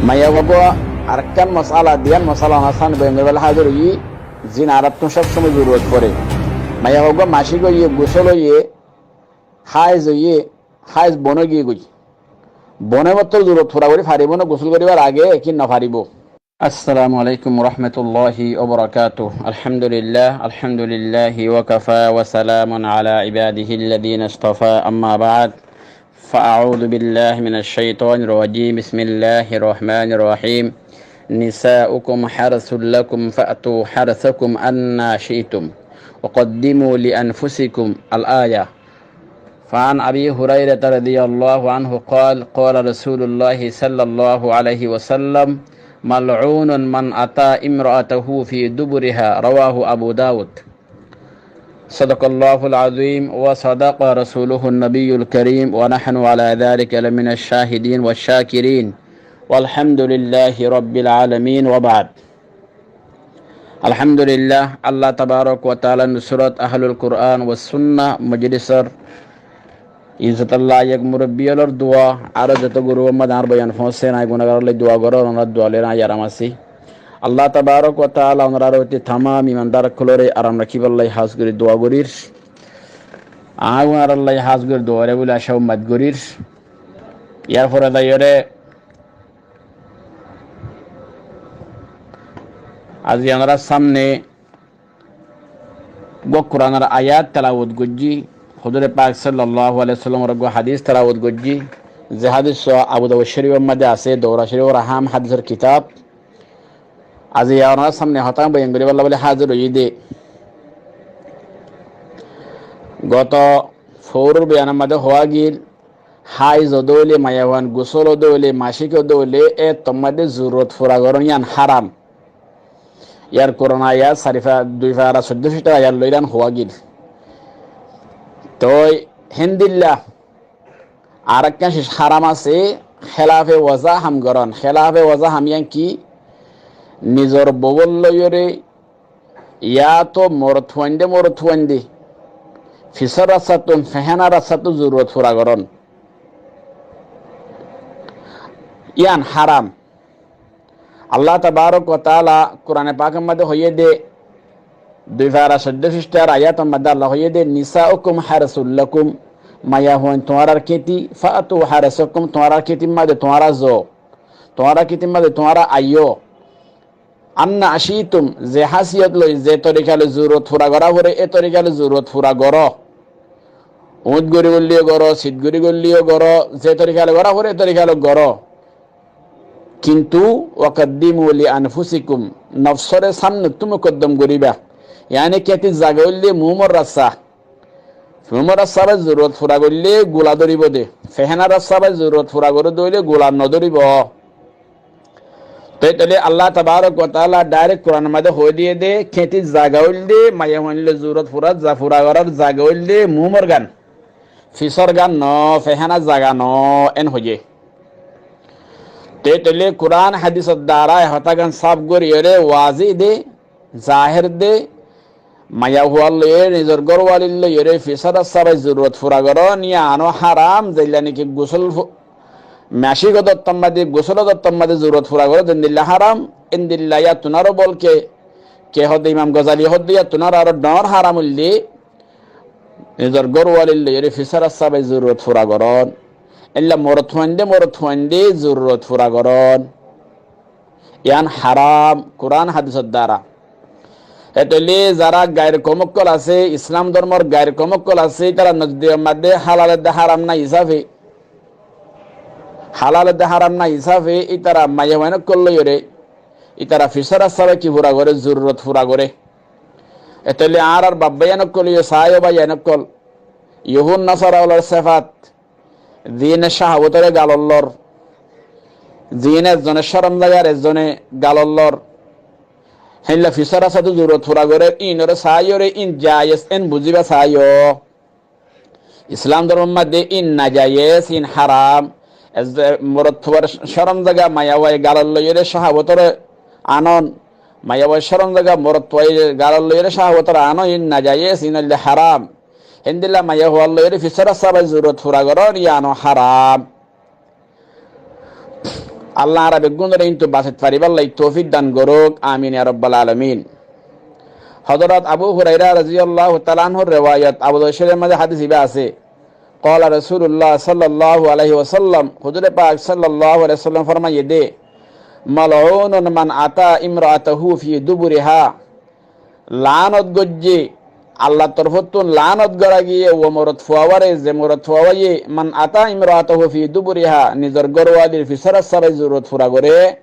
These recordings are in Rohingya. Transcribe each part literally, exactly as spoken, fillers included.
Maiyafuwa arekkán mosala, diyan mosala onorar sámne boyan goríbolla házir óiyi, ziín añárattú sob somoi zorurot foré. Maiyafuwa macík óiye, gusól óiye, háiz óiye, háiz bon ói giyé goi. Bone mottor zorurot fura gorí faribó né gusól goríbar age, ki nofaribó? السلام عليكم ورحمة الله وبركاته. الحمد لله، الحمد لله وكفى وسلام على عباده الذين اصطفى، أما بعد. فأعوذ بالله من الشيطان الرجيم. بسم الله الرحمن الرحيم. نساؤكم حرث لكم فأتوا حرثكم أنى شئتم وقدموا لأنفسكم. الآية. فعن أبي هريرة رضي الله عنه قال، قال رسول الله صلى الله عليه وسلم، ملعون من أتى امرأته في دبرها. رواه أبو داود. صدق الله العظيم وصدق رسوله النبي الكريم ونحن على ذلك لمن الشاهدين والشاكرين والحمد لله رب العالمين وبعد. Alhamdulillah, Allah tabarak wa taala Nusrat Ahlul Quran wa Sunna Majlisor izzotolla ek murubbi ólor dua, aró zoto guruf ammá añár boyan foóñse, añí gunagar ólla dua goró, onorar dua loi añí aram así. Allah tabarak wa taala onorar uore tamam imandar ókkolore aram rakíballa hás gorí dua gorír. Añí gunagar ólla hás gorí dua gorír buli acá ummid gorír. Yar fore zaiyóre aijja onorar sámne uggwá Quranor ayat telawot goijjí, Huzure Pak sallallahu alaihi wasallamor uggwá hadis telawot goijjí, ze hadis Abu Dawud Shorifor maze asé, Dawra Shorifor Aham Hadisor kitab. Aijja onorar sámne hotá boyan goríballa buli házir óiyi dé. Goto foór boyanor maze hoó giyé, háiz ódde óile, maiyafuwan gusól ódde óile, macík ódde óile, éttor maze zorurot fura gorón yián háram. Yar Quran ayat sari fa-, dui fara soiddó fiçar ayat loi yián hoó giyé. Toi héndilla arekkán ciz háram asé, hélafe waza ham gorón. Hélafe waza ham yián ki? Nizor bou ól loiyóre yáto morotfuain de morotfuain de fisór rastattú, fehénar rastattú zorurot fura gorón. Yián háram. Allah tabarak wa taala Qurane Pakor maze hoiyé dé, dui fara soiddó fiçar ayator maze Allah hoiyé dé, "Nisaukum harsul lakum", maiyafuain tuáñrar kéti, "Fa'tu harsakum", tuáñrar kétir maze tuáñra zo, tuáñrar kétir maze tuáñra aiyó. "Anna shi'tum", ze hásiyot loi, ze torika loi zorurot fura gorá foré, é torika loi zorurot fura goró. Uñth gorí goilleyó goró, sit gorí goilleyó goró, ze torika loi gorá foré, é torika loi goró. Kintu "wa qaddimu li anfusikum", nofsóre sámnottú mukoddom goríba. Yáni kétir zaga óilde muúmor rasta. Muúmor rasta bái zorurot fura goillé gula dóribo dé. Fehénar rasta bái zorurot fura goródde óile gula nodóribo. Toi tóile Allah tabarak wa taala dairek Quranor maze hoói diyé dé, kétir zaga óilde, maiyafuain loi zorurot fura, za fura gorár zaga óilde muúmor gán. Fisór gán no, fehénar zaga no, én hoiyé. Te tóile Quran hadisor dara e hotá gán sáf goríyore wazih de, zahér de, maiyafuar loiyore, nizor górwalir loiyore fisór rasta bái zorurot fura gorón, yián ó háram, zeilla niki gusól fu-, macík ódde ottór maze, gusól ódde ottór maze zorurot fura gorón zendilla háram, endilla yáttun aró bolke, ke hoó dé Imam Gozali hoó dé yáttun aró, aró dhoóñr háram óilde, nizor górwalir loiyore fisór rasta bái zorurot fura gorón. Endilla morotfuain de morotfuain de zorurot fura gorón. Yián háram, Quran hadisor dara. Te tóile zara gair koum ókkol asé, Islam dórmor gair koum ókkol asé, ítara nozdikor maze halal edde háram nái hísafe, halal edde háram nái hísafe, ítara maiyafuain ókkol loiyore, ítara fisór rasta bái ki fura goré, zorurot fura goré. Te tóile añárar baf báiyain ókkol, yó saáiyo báiyain ókkol, Yohud Nasara ólor sefat, ziíne cáhawotore galot lor, ziíne ezzone córom zagar ezzone galot lor, héndilla fisór rastattú zorurot fura gorér, íinore saáiyore íin jayes én buzíba saáiyo. Islam dórmor maze íin najayes, íin háram. Ez-, morotfuar córom zaga maiyafuaye galot loiyore cáhawotore anon, maiyafuar córom zaga morotfuaye galot loiyore cáhawotore anon, íin najayes, íin óilde háram. Héndilla maiyafuar loiyore fisór rasta bái zorurot fura gorón, yián ó háram. Allah añára beggúnoré íntu basit faribálla toufik dan gorók, amin ya rabbal alamin. Hozorot Abu Huraira raziyallahu taala anhur rewayot, Abu Dawud Córifor mazé hádis ibá asé, qala Rasulullah sallallahu alaihi wasallam, huzure pak sallallahu alaihi wasallam formaiyé dé, mal'unun man ata imra'atahu fi duburiha, laánot goijjé, Allar torfóttun laánot gorá giyé ó morot fuawáre, ze morot fuawáye, man ata imra'atahu fi duburiha, nizor górwalir fisár sábai zururot fura goré,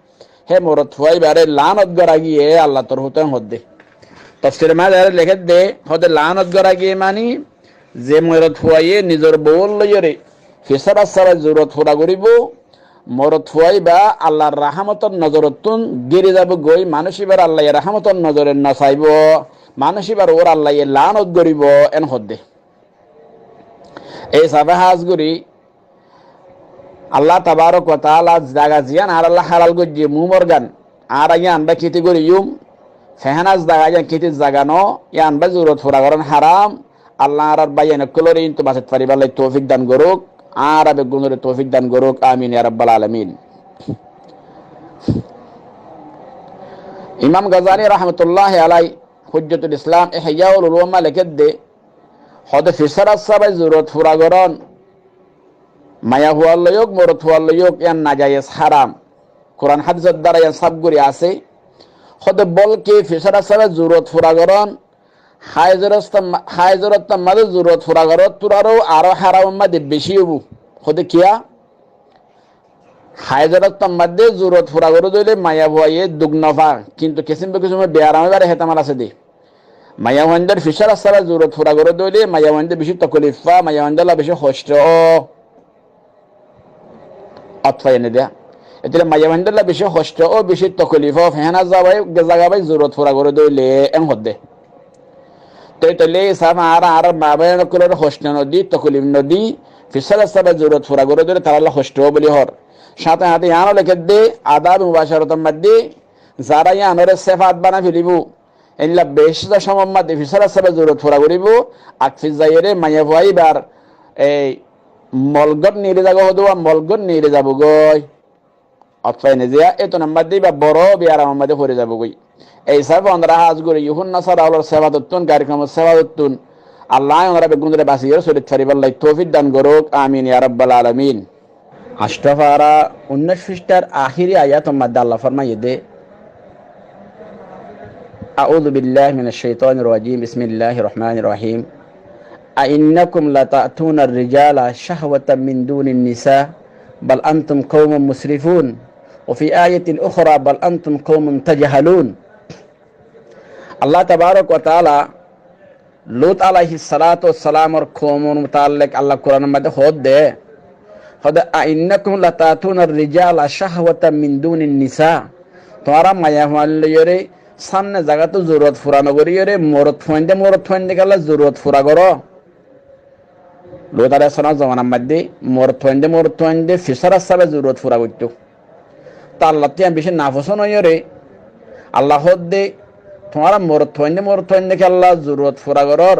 hé morot fuaibáre laánot gorá giyé Allar torfóttun hoódde. Tofsir mazé lekédde, hoódde laánot gorá giyé mani, ze morot fuaye nizor bouwór loiyóre fisár sábai zururot fura goríbou, morot fuaibá Allar rahámotor nozorottún gíri zabou goi, manúic ibáre Allaye rahámotor nozore nosaibóu, manúic ibár uore Allaye laánot goríbou, en hoódde. Ei hísafe hás gorí Allah tabarak wa taala zaga ziyán añárálla hálal goijjé, mumor gan, añára yían bá kiti goríyum, fehéna zaga yían kitir zaga no, yían bá zururot fura gorón háram, Allah añárar báiyain ókkolóre íntu basit faribálla toufik dan gorók, añára beggúnoré toufik dan gorók, amin ya rabbal alamin. Imam Gazali rahmatullahi alai, Hujjatul Islam, Ihyaul Ulum mazé lekédde, hoódde fisár sábai zururot fura gorón, maiyafuar loi ók, morot fuar loi ók, yían nazayes háram. Kuran hádisor duara yían sáf gorí asé. Hoódde bólke fisár sábai zururot fura gorón, háizor ottót ma-, háizor ottót mazé zururot fura goróttu aró, aró háramor mazé beci óibou. Hoódde kiyá? Háizor ottót mazé zururot fura goródde óile maiyafuaye duk nofá, kintu kisím be kisímor biyaram óibar ehtemal asé dé. Maiyafuaindór fisár sábai zururot fura goródde óile maiyafuaindór beci tokolif fá, maiyafuaindólla beci hoctó ó. Ótfai ene diya. Ettólla maiyafuaindólla beci hoctó ó, beci tokolif ó, fehéna zaga bái, zaga bái zururot fura goródde óile en hoódde. Toi toile hísafe añára añárar mabáiyain ókkolóre hoctó nodi, tokolif nodi, fisár sábai zururot fura goródde óile tarálla hoctó ó buli hoór. Sáñte sáñte yíano lekédde, Adab Mubacarator mazé, zará yíanoré sefat banai felibóu, éilla beci somor mazé fisár sábai zururot fura goríbou, ak fiz zaiyóre maiyafua ibár ei molgót neeli zagói, hoódde uá molgót neeli zabou goi. Ótfai ene diya, étunor mazé ibá boro biyaramor mazé fori zabou goi. Ei hísafe onora hás gorí yían nasara ólor sefatottún, garikomor sefatottún, Allah añára beggúnoré basiyóre solit faribálla toufik dan gorók, amin ya rabbal alamin. Añctó fara unnúic fiçtar ahéri ayator mazé Allah formaiyé dé, أعوذ بالله من الشيطان الرجيم. بسم الله الرحمن الرحيم. أئنكم لتأتون الرجال شهوة من دون النساء بل أنتم قوم مسرفون. وفي آية أخرى بل أنتم قوم تجهلون. Allah tabarak wa taala Lut alaihissalatu wassalamor koumor mutaallik Allah Kuranor mazé hoódde, hoódde, أئنكم لتأتون الرجال شهوة من دون النساء. Tuáñra maiyafuain loiyóre sámne zagattu zururot fura nogoríyóre morot fuainde, morot fuainde kiyólla zururot fura goró. Lut alaihissalam zomanar mazé morot fuainde, morot fuainde fisár sábai zururot fura goittó. Te Allattú yían beci nafosón óiyore Allah hoódde, tuáñra morot fuainde, morot fuainde kiyólla zururot fura gorór,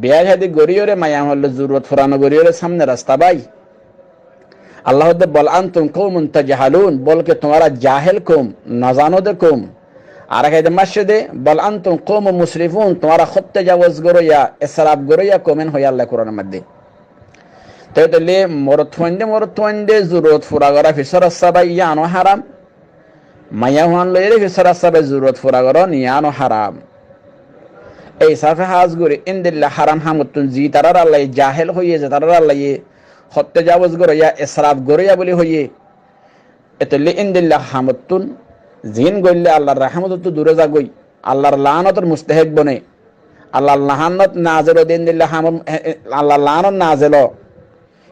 biya cádi goríyore maiyafuain loi zururot fura nogoríyore sámne rasta bái. Allah hoódde, بل أنتم قوم تجهلون, bólke tuáñra jahel koum, nozanóde koum. Ar ek ayat mazé maicce dé, بل أنتم قوم مسرفون, tuáñra hód tajawuz goróya, israf goróya koum, en hoiyé Allah Kuranor mazé. Te toile morot fuainde, morot fuainde zururot fura gorá fisár sábai yíano háram. Maiyafuain loiyóre fisár sábai zururot fura gorón yíano háram. Ei hísafe hás gorí endilla háram hamottún zitarár Allaye jahel hoiyé, zitarár Allaye hód tajawuz goróya, israf goróya buli hoiyé, etolla endilla hamottún ziín goille Allar rahámotottú dure zagói, Allar laánotor mustahek bone, Allar laánot nazel ó de endilla ham, e, e, Allar laánot nazel ó.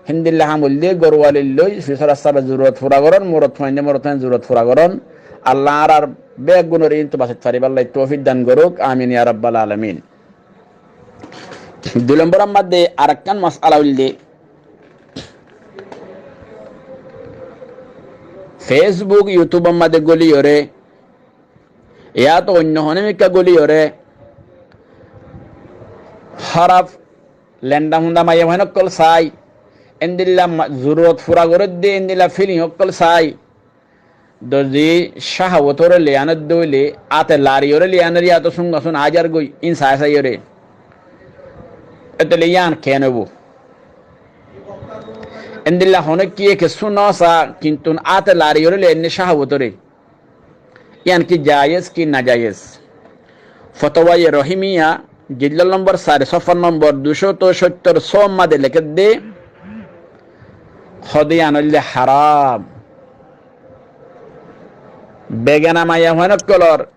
Héndilla ham óilde górwalir loi fisár sábai zururot fura gorón, morot fuainde morot fuainde zururot fura gorón. Allah añárar beggúnoré íntu basit faribálla toufik dan gorók, amin ya rabbal alamin. Dui lombor mazé arekkán masala óilde, Facebook, YouTube mazé góliyore, yáto oinno hono mikká góliyore, háraf lenda funda maiyafuain ókkol sai, endilla ma-, zururot fura gorédde endilla filim ókkol sai, Dózi cáhawotóre leyanór dóile, áte lariyoré leyanór yáto súnga sún aáijar goi, ín saái saáiyoré. Étele yían keén óibo? Endilla honókkiye kessú nosaá, kintu áte lariyoré leyanné cáhawotóre. Yían ki jayes ki najayes? Fotowaye Rohimiya, jildor lombor sair, sófar lombor ducót sóttor sómma de lekédde, hode yían óilde haram. Begana maiyafuain ókkolor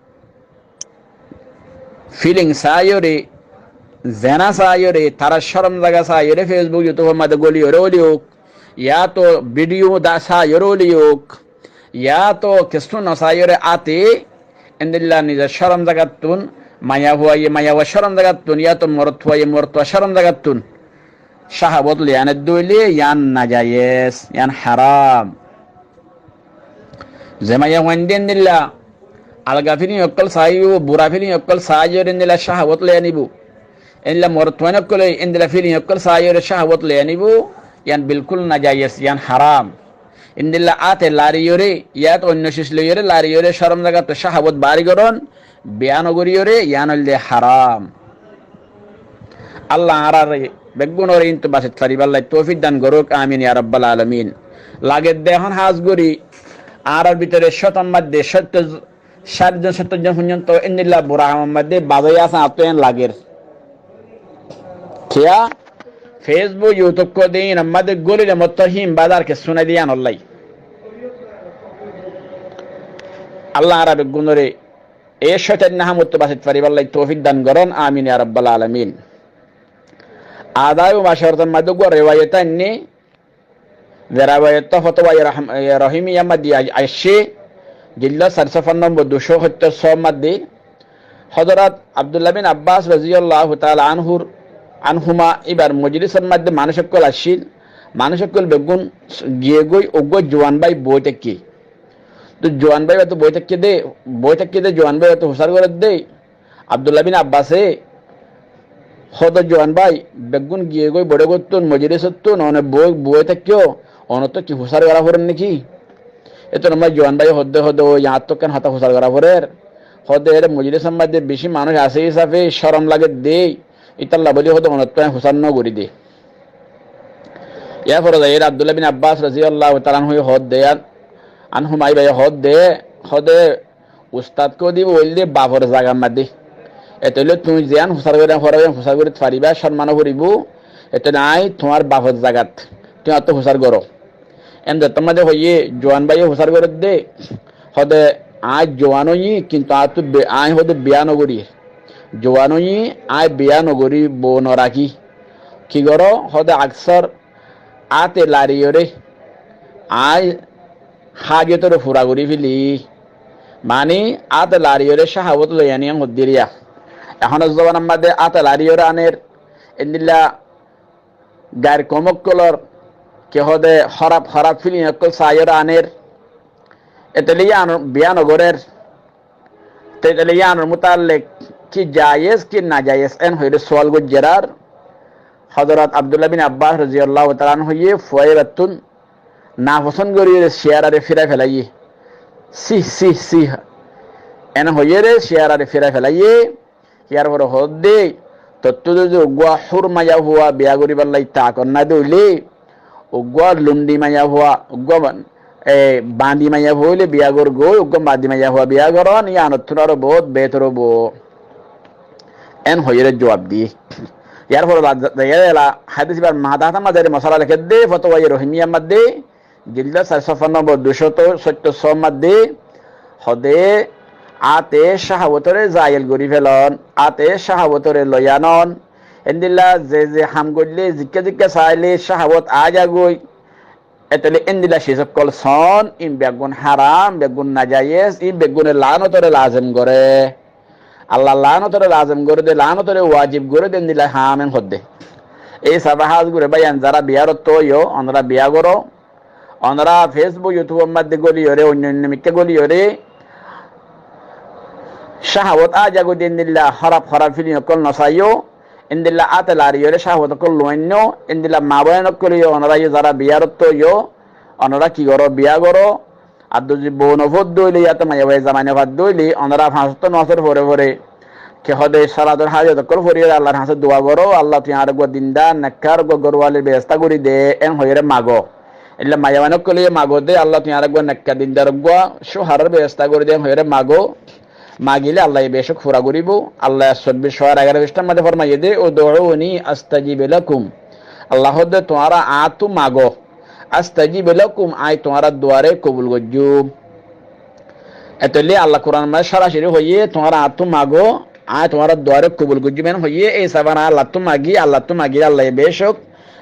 filing saáiyoré, zena saáiyoré, tarár córom zaga saáiyoré, Facebook, YouTube or mazé góliyoré óliyouk, yáto bidiyó saáiyoré óliyouk, yáto kessú nosaáiyoré áte, endilla nizor córom zagattún, maiyafuaye maiyafuar córom zagattún, yáto morotfuaye morotfuar córom zagattún cáhawot leyanór dóile yían najayes, yían haram. Ze maiyafuainde endilla alga filing ókkol saáibo, bura filing ókkol saáiyoré endilla cáhawot leyanibó, endilla morotfuain ókkole endilla filing ókkol saáiyoré cáhawot leyanibó, yían bilkúl najayes, yían haram. Endilla áte lariyoré, yáto oinno cis loiyoré lariyoré córom zagattú cáhawot baári gorón, biya nogoríyoré, yían óilde haram. Allah añáráre beggúnoré íntu basit faribálla toufik dan gorók, amin ya rabbal alamin. Lagedde ehón hás gorí añárár bútore cótor maddé cóttor, cáirzon cóttor zon foijjonto endilla bura hamor maddé bazái asé añáttu en lager. Kiyá? Facebook, YouTube hoó de ínor maddé gólile mottor hín bazar kessú nái de yíanollái. Allah añára beggúnoré e cóitanna hamottú basit faribálla toufik dan gorón, amin ya rabbal alamin. Adaib macarotor maddé uggwá rewayet ainné, ze rewayet Fotowaye Rohimiya maddé aiccé, jildor sair, sófar lombor ducót sóttor sómma de, Hozorot Abdullah bin Abbas roziyallahu taala anhur, anhuma íbar mojlisor maddé manúic ókkol accíl, manúic ókkol beggún giyé goi, uggwá juwan bái boói táikke. Toi juwan bái ottu boói táikke de, boói táikke de juwan bái ottu fusár gorédde. Abdullah bin Abbase hoódde, juwan bái, beggún giyé goi boçé gottún, mojlisottún, one boói, boói táikke, onottú ki fusár gorá forer néki? Étun ammá juwan báiye hoódde, hoódde, ói, añáttu ekkán hotá fusár gorá forer. Hoódde, ére mojlisor maddé bicí manúic asé hísafe córom lagedde, ítalla bóli hoódde onottú aññí fusár nógorí de. Yárfore zaiyóre Abdullah bin Abbas roziyallahu taala anhu hoódde, an, anhuma íbaye hoódde, hoódde, ustad kódibo óilde bafor zagar maddé. Ete óile tuñí ziyán fusár gorí, fusár gorí faribá, cómman ó foribó. Ete óile aññí tuáñr bafor zagat, tuñí añáttu fusár goró. Endilla maddé hoiyé, juwan báiye fusár gorédde, hoódde, aññí juwan óiyi, kintu añáttu be-, aññí hoódde biyá nogorí. Juwan óiyi, aññí biyá nogorí, bou norakí. Ki goró? Hoódde, aksar áte lariyoré aññí hájotoré fura gorí feli. Mani, áte lariyoré cáhawot loiyá niyan hoddíriya. Ehónor zobanar maddé áte lariyoré aner, endilla gair koum ókkolor, ki hoódde, hóraf, hóraf fíling ókkol saáiyoré aner. Ete óile yían biyá nogorér. Te ete óile yíanor mutallek ki jayes, ki najayes, en hoiyóre suwal goijjér ar. Hozorot Abdullah bin Abbas roziyallahu taala anhu hoiyé, fua íbattún nafosón goríyoré ciyararé fírai felaiyé. Sih, sih, sih. En hoiyóre ciyararé fírai felaiyé. Yárfore hoódde, tottú zodi uggwá húr maiyafua biyá goríballá takot nái de óile, uggwá lundi maiyafua, uggwá ban-, e, bañdi maiyafua óile biyá gorgói, uggwá bañdi maiyafua biyá goron, yíanottún aró boóut beétor óibo. En hoiyóre juwab diyé. Yárfore za-, za-, zaiyóre ela hádis íbar matáhát maddé mosala lekédde, Fotowaye Rohimiyar maddé, jildor sair, sófa nombor ducót sóttor só maddé, hoódde, áte cáhawotoré zayel gorí felon, áte cáhawotoré loiyanon, endilla ze ze ham goillé, zikká zikká sailé cáhawot aái zagói, ete óile endilla cis ókkol soón, in beggún háram, beggún najayes, in beggúne laánotoré lazem goré. Allar laánotoré lazem goré dé, laánotoré wajib goré dé, endilla ham en hoódde. Ei hísafe hás gorí báiyain zará biyár ottú óiyo, onorá biyá goró, onorá Facebook, YouTube or maddé góliyoré, oinno oinno mikká góliyoré, cáhawot aái zagói dé endilla hóraf hóraf fíling ókkol nosaiyó, endilla áte lariyoré cáhawot ókkol luwainno, endilla maa bóin ókkol óiyo, onorá yó zará biyár ottú óiyo, onorá ki goró, biyá goró, Ar zodi bou no foddé óile, yáto maiyafuaye zamai no faddé óile, onora fañs ottó nomazor fore fore ki hoó de, solator hajat ókkol foriyóre Allar hañsé dua goró, Allah tui añáre eggúa dindar, nekkar eggúa górwali bebostá gorí de, en hoiyóre magó. Illa maiyafuain ókkole magó de, Allah tui añáre eggúa nekkar dindar eggúa cóuharor bebostá gorí de, en hoiyóre magó. Magile Allaye becók fura goríbou. Allaye sobbic cóuhar egaro fistár máze formaiyé de, "ادعوني أستجب لكم." Allah hoó de, tuáñra añáttu magó. "أستجب لكم", aññí tuáñrar duare kobul goijjúm. Etollá Allah Kuranor máze sorasori hoiyé, tuáñra añáttu magó, aññí tuáñrar duare kobul goijjúm, en hoiyé. Ei hísafe añára Allattú magi, Allattú magile Allaye becók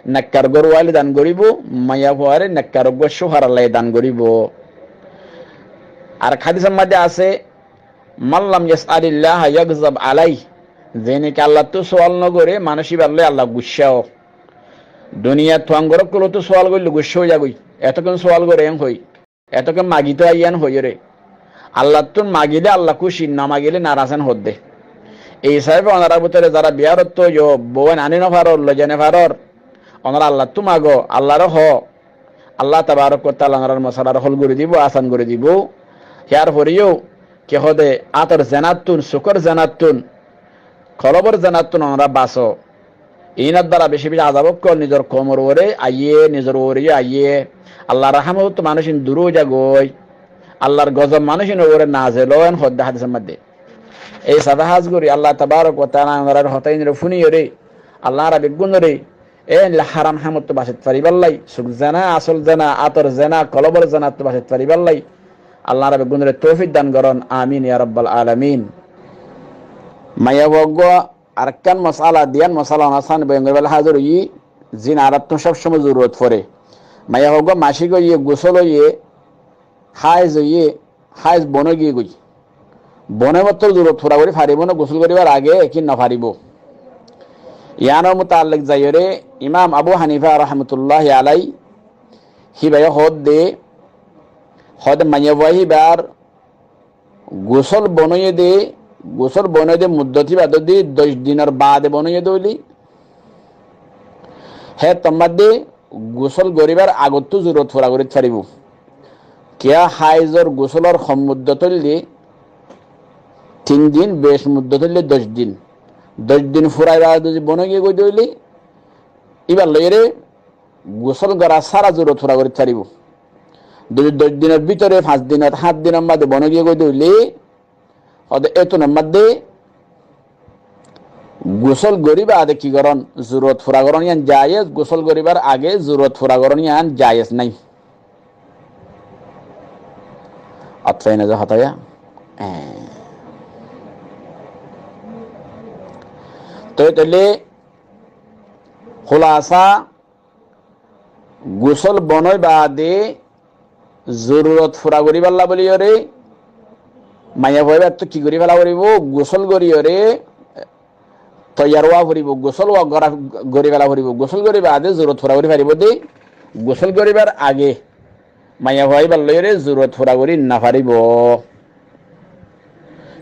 nekkar górwali dan goríbou, maiyafuare nekkar eggúa cóuhar Allaye dan goríbou. Ar ek hádisor máze asé, "من لم يسأل الله يغضب عليه." Ze niki Allattú sual no goré, manúic íbar loi Allah guccá ó. Duniyar tuáñgor ókkolottu sual goille guccá ói zagói. Etókkon sual goré en hoi, etókkon magitó aiyé en hoiyóre. Allattún magile Allah kúci, no magile naras en hoó de. Ei hísafe onorar bútore zara biyar ottóu yo, bouain aní no faror, loi zai no faror, onora Allattú magó, Allaré hoó, Allah tabarak wa taala onorar mosalar hól gorí dibou, asan gorí dibou. Yar foreyó ki hoó de, átor zenattún, sukór zenattún, kolóbor zenattún onora basó. Iínor duara beci beci azab ókkol nizor koumor uore aiyé, nizor uore yó aiyé. Allar rahámottú manúic ín duró ói zagói. Allar gozob manúic ínor uore nazel ó, en hoó de hádisor máze. Ei hísafe hás gorí Allah tabarak wa taala onorar hotá ínore fúniyóre, Allah añára beggúnore éilla háram hámottú basit faribálla, suk zena, asól zena, átor zena, kolóbor zenattú basit faribálla Allah añára beggúnore toufik dan gorón. Amin ya rabbal alamin. Maiyafua eggúa arekkán mosala, diyan mosala onorar sámne boyan goríballa házir óiyi, ziín añárattú sob somoi zururot foré. Maiyafua eggúa macík óiye, gusól óiye, háiz óiye, háiz bon ói giyé goi. Bon óibar tor zururot fura gorí faribó né gusól goríbar age, ki no faribó? Yiánor mutallek zaiyóre Imam Abu Hanifa rahmatulláhi alai híbaye hoó de, hoó de maiyafua híbar gusól bon óiye de, gusól bon óiye de muddot híba zodi doc dinor baade bon óiye de óile, hé tommadde gusól goríbar agottú zururot fura gorít faribó. Kiyá háizor gusólor hom muddot óilde tin din, bec muddot óilde doc din. Doc din furaibar zodi bon ói giyé goi de óile, íbar loiyóre gusól gorá sára zururot fura gorít faribó. Zodi doc dinor bútore, fañs dinot, háñt dinor máze bon ói giyé goi de óile, hoó de étunor máze gusól gorí baade ki gorón? Zururot fura gorón yián jayes, gusól goríbar age zururot fura gorón yián jayes nái. Ot faiyó né ze hotá yián? Eé. Toi toile hulasa gusól bon ói baade zururot fura goríballa bóliyoré maiyafua íbattú ki gorí fela foribó? Gusól goríyoré toiyar ówa foribó, gusól ówa gorá, gorí fela foribó. Gusól gorí baade zururot fura gorí faribó de, gusól goríbar age maiyafua íbar loiyóre zururot fura gorí no faribó.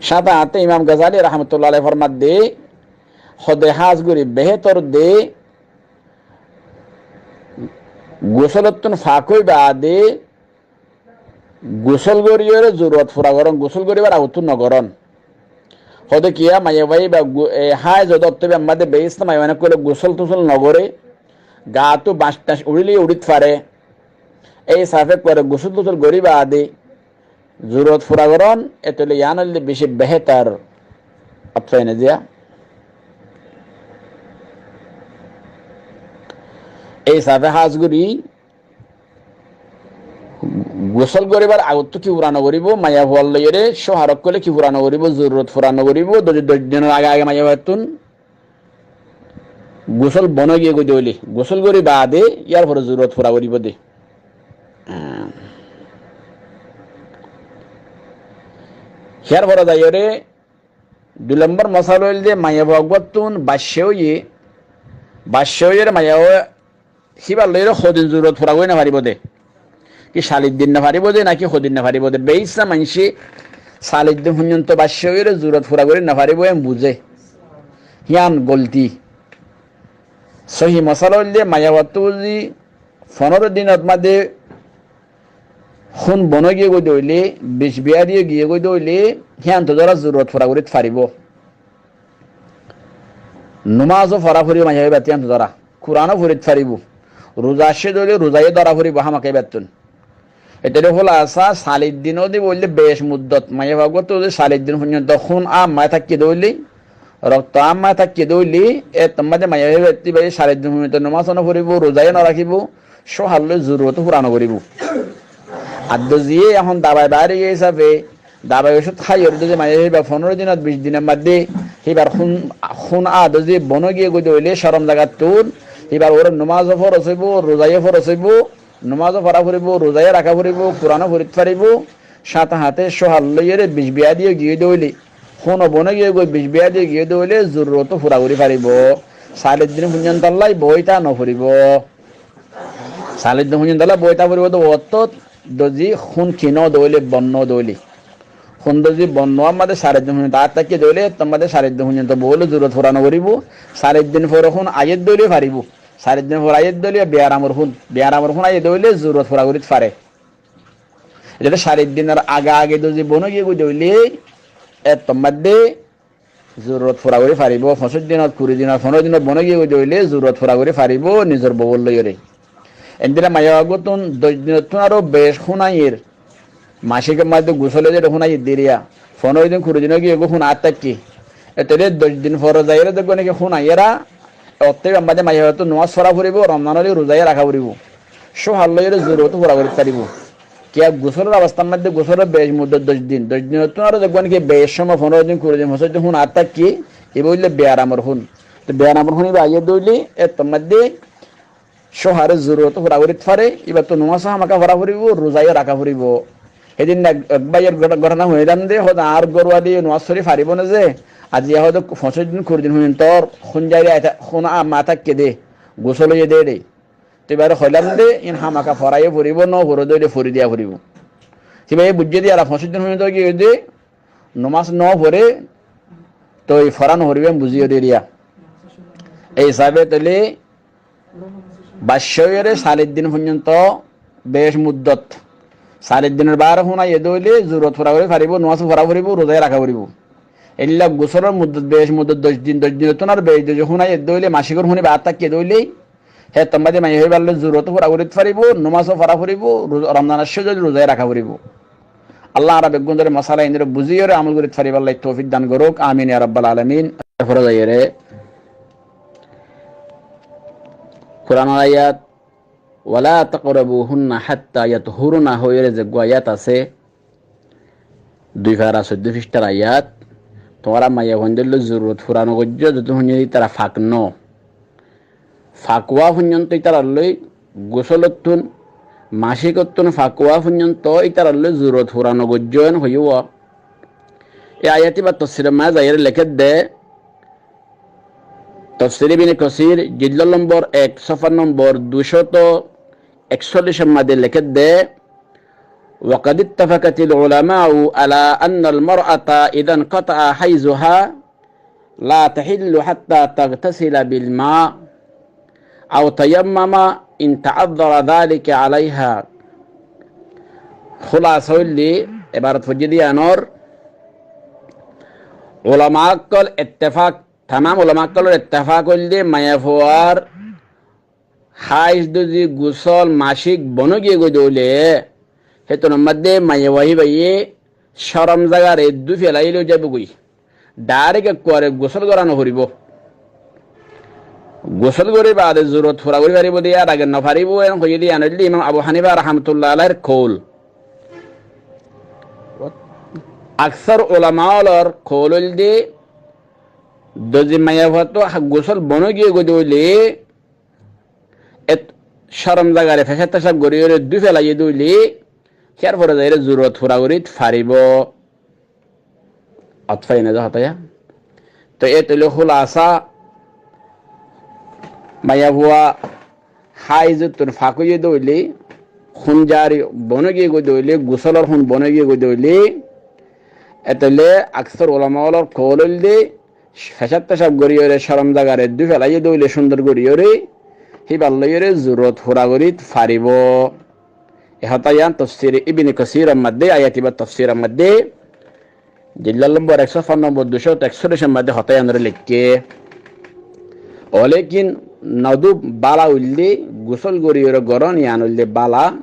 Sáñte sáñte Imam Gazali rahmatullah alai format de, hoó de hás gorí behétor de, gusólottún fak ói baade gusól goríyoré zururot fura gorón, gusól goríbar agottú no gorón. Hoó de kiyá maiyafua íba gu-, e, háiz ódde ottóu íbar máze beissá maiyafuain ókkole gusól tusól no goré, gattú bac tac uçíle uçít fare, éi hísafe goré gusól tusól gorí baade zururot fura gorón, etolla yián óilde beci behétor. Ot faiyó né ziya? Éi hísafe hás gorí gusól goríbar agottú ki fura no goríbou? Maiyafuar loiyóre cóuhar ókkole ki fura no goríbou? Zururot fura no goríbou. Zodi doc dinor age age maiyafuattún gusól bon ói giyé goi de óile, gusól gorí baade yárfore zururot fura goríbou de. Eé. Yárfore zaiyóre dui lombor mosala óilde maiyafua eggúattún baiccá óiye, baiccá óiyore maiyafua híbar loiyóre hodin zururot fura gorí no faribó de. Ki callic din no faribó de, náki hodin no faribó de. Beissá maincé callic din foijjonto baiccá óiyore zururot fura gorí no faribó, en buzé. Yián golti. Sóhi mosala óilde maiyafuattú zodi fonóro dinor máze Hún bon ói giyé goi dé óile, bic biyadi ói giyé goi dé óile, híyantu dóra zururot fura gorít faribó. Nomás ó fora foribó, maiyafuwa íbattú híyantu dóra. Kuran ó forít faribó. Ruza aiccé dé óile, ruza yó dóra foribó, hámaka íbattún. Etolla húlasa, salir din ó de óile bec muddot, maiyafuwa uggwáttu de salir din foijjonto hún ammá táikke dé óile, rokto ammá táikke dé óile, ettór maze maiyafuwa íbattú íba salir din foijjonto nomás ó no foribó, ruza yó no rakibó, cóhar loi zururot ó fura no goribó. Ar de ziyé ehón dabai baári giyé hísafe, dabai ocút háiyoré de ziyé maiyafuwa íba fondoro dinot, bic dinor maze, híbar hún, hún aá de ziyé bon ói giyé goi dé óile, corom zagattún, híbar uore nomás ó foros óibo, ruza yó foros óibo, nomás ó fora foribó, ruza yó raka foribó, Kuran ó forít faribó, háñte háñte cóhar loiyóre bic biyadi ói giyé dé óile, hún ó bon ói giyé goi, bic biyadi ói giyé dé óile, zururot ó fura gorí faribó. Salir din foijjontolla boói táa no foribó. Salir din foijjontolla boói táa foribó de ottót, de ziyé hún kin ó de óile, bon ó de óile. Hún de ziyé bon ammá de salir din foijjonto aát táikke dé óile, ettór maze salir din foijjonto boóile zururot fura no goribó. Salir din fore hún aiyé dé óile faribó. Salir din fore aiyé dé óile biyaramor hún, biyaramor hún aiyé dé óile zururot fura gorít fare. Etolla salir dinor age age de ziyé bon ói giyé goi dé óile, ettór maze zururot fura gorí faribó. Foñsíc dinot, kuri dinot, fondoro dinot bon ói giyé goi dé óile, zururot fura gorí faribó, nizor bouwor loiyóre. Endilla maiyafuwa uggwáttun doc dinottún aró bec hún aiyér, macikor maze gusol óiye dé hún aiyér dé eriya, fondoro din, kuri din ói giyé goi, hún aát táikke. Etolla doc din fore zaiyóre de goi niki hún aiyér, ottót íbar maze maiyafuwattú nomás fora foribó, Romzan óile ruza yó raka foribó. Cóhar loiyóre zururot ó fura gorít faribó. Kiyá gusolor obostár maze, gusolor bec muddot doc din, doc dinottún aró de goi niki bec cómoi fondoro din, kuri din, foñsíc din hún aát táikke, íba óile biyaramor hún. Te biyaramor hún íba aiyé dé óile, ettór maze cóhare zururot ó fura gorít fare, íbattú nomás ó hámaka fora foribó, ruza yó raka foribó. Hédin ek, ek báiyor gho-, ghotona fúnilam de, hoó de añár górwali nomás fori faribó né ze, aijja hoó de foñsíc din, kuri din foijjonto hún jari aitá-, hún ammá táikke dé, gusol óiye dé ére. Te íbare hoilam de, ín hámaka fora yó foribó, no fore dé óile fori diya foribó. Te íbaye buijjé de, yala foñsíc din foijjonto ói giyé dé, nomás no fore, toi fora no foribó, buzíyo dé eriya. Ei hísafe toile baicca óiyore salir din foijjonto bec muddot. Salir dinor baáre hún aiyé dé óile zururot fura gorí faribó, nomás fora foribó, ruza yó raka foribó. Endilla gusolor muddot, bec muddot doc din, doc dinottún aró bec de ziyé hún aiyé dé óile, macikor hún íba aát táikke dé óile, héttór maze maiyafuwa íbar loi zururot ó fura gorít faribó, nomás ó fora foribó, ru-, Romzan aiccé dé óile ruza yó raka foribó. Allah añára beggúnoré mosala ín dóre buzíyoré amol gorít faribár loi toufik dan gorouk. Amin ya rabbal alamin. Fore zaiyóre Kuranor ayat, "Wala taqrabuhunna hatta yathurna" hoiyóre zeggúa ayat asé, dui fara soiddó fiçthar ayat, tuáñra maiyafuaindór loi zururot fura no goijjó, zototún foijjonto ítara fak no. Fak ówa foijjonto ítarar loi, gusolottún, macikottún fak ówa foijjonto ítarar loi zururot fura no goijjó, en hoiyé. E ayat íbar tofsiror maze zaiyóre lekédde, Tofsir Ibne Kosir, jildo lombor ek, sófa nombor dui cót ekcóllicor maze lekédde, "وقد اتفقت العلماء على أن المرأة إذا انقطع حيضها لا تحل حتى تغتسل بالماء أو تيمم إن تعذر ذلك عليها." Húlasa óilde, ebarot foijjé de yíanor, ulama ókkol ettefak, tamam ulama ókkolor ettefak óilde, maiyafuar háiz de ziyé gusol, macik bon ói giyé goi dé óile, héttunor maze maiyafua íbaye corom zagare dúi felaiyé loi zaibói. Dairek ekkuare gusol gora no foribó. Gusol gorí baade zururot fura gorí faribó de, yar age no faribó, en hoiyé de yían óilde Imam Abu Hanifa rahmatullah alaihir koul. Aksar ulama ókkolor koul óilde, zodi maiyafuattú gusol bon ói giyé goi dé óile, et corom zagare fecab tecab goríyoré dúi felaiyé dé óile, híyar fore zaiyóre zururot fura gorít faribó. Ot faiyó né de hotá yá? Toi e toile húlasa, maiyafua háizottún fak óiye dé óile, hún jari bon ói giyé goi dé óile, gusolor hún bon ói giyé goi dé óile, e toile aksar ulama ókkolor koul óilde, fecab tecab goríyoré corom zagare dúi felaiyé dé óile cúndor goríyoré, híbar loiyoré zururot fura gorít faribó. E hotá yián tofsir Ibne Kasir or modde, ayat ibar tofsir or modde, jildo lombor ek, sófa lombor dui cót ekcóllic or modde hotá yián ore leikké. Olekin nodub bála óilde gusól gorí ore gorón yián óilde bála.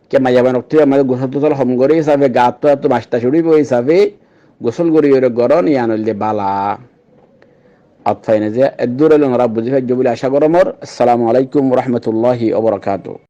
Ke maiyafuain ottú yián modde gusól tusól hom gorí hísafe, gattú attú mac tac uçíbo hísafe gusól gorí ore gorón yián óilde bála. Ot faine ze eddúr óile onora buzí faijjó buli acá gorí mor. Assalamu alaikum wa rahmatullahi wa barakatuhu.